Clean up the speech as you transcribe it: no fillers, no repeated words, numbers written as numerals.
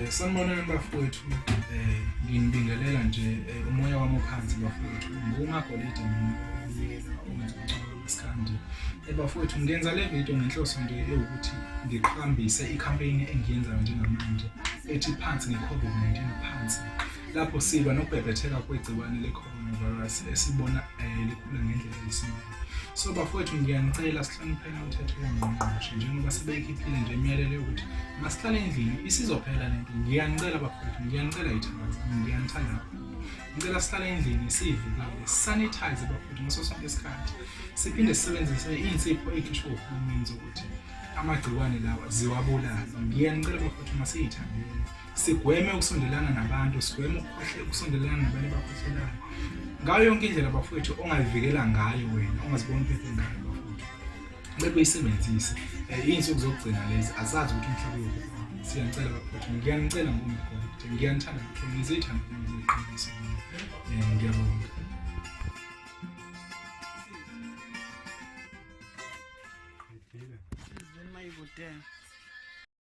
Sanibonani bafowethu, nginibingelela nje umoya wami ophansi bafowethu. NguMagolide mina okwamukela owenza umculo kamaskandi. Bafowethu ngenza le video ngenhloso nje yokuthi ngiqhakambise i-campaign engiyenzayo njengamanje ethi phansi nge-COVID-19 phansi. Lapho silwa nokubhebhetheka kwegciwane le-coronavirus esibona likhula ngendlela eyisimanga. So bafowethu ngiyanicela sihlonipheni umthetho wongqongqoshe njengoba sebeyikhiphile nje imiyalelo yokuthi masihlale endlini isizophela lento. Ngiyanicela bafowethu, ngiyanicela iy'thandwa zami, ngiyanithanda kakhulu. Ngicela sihlale endlini siyivikele, sanitize bafowethu ngaso sonke isikhathi. Siphinde sisebenzise iy'nsipho ey'khishwe uhulumeni zokuthi amagciwane lawa ziwabulale. Ngiyanicela bafowethu masiyithandeni. Sigweme ukusondelana nabantu, sigweme ukusondelana nabantu abakhohlelayo. Ngayo yonke indlela bafowethu ongayivikela ngayo wena, ongazibona uphephe ngayo bafowethu. Ngicela uyisebenzise. Iy'nsuku zokugcina lezi, asazi ukuthi umhlaba uyophela. Siyanicela bafowethu, ngiyanicela ngoMagolide, ngiyanithanda kakhulu, ngizithanda ngeqiniso. Ngiyabonga. Sizweni mayikude.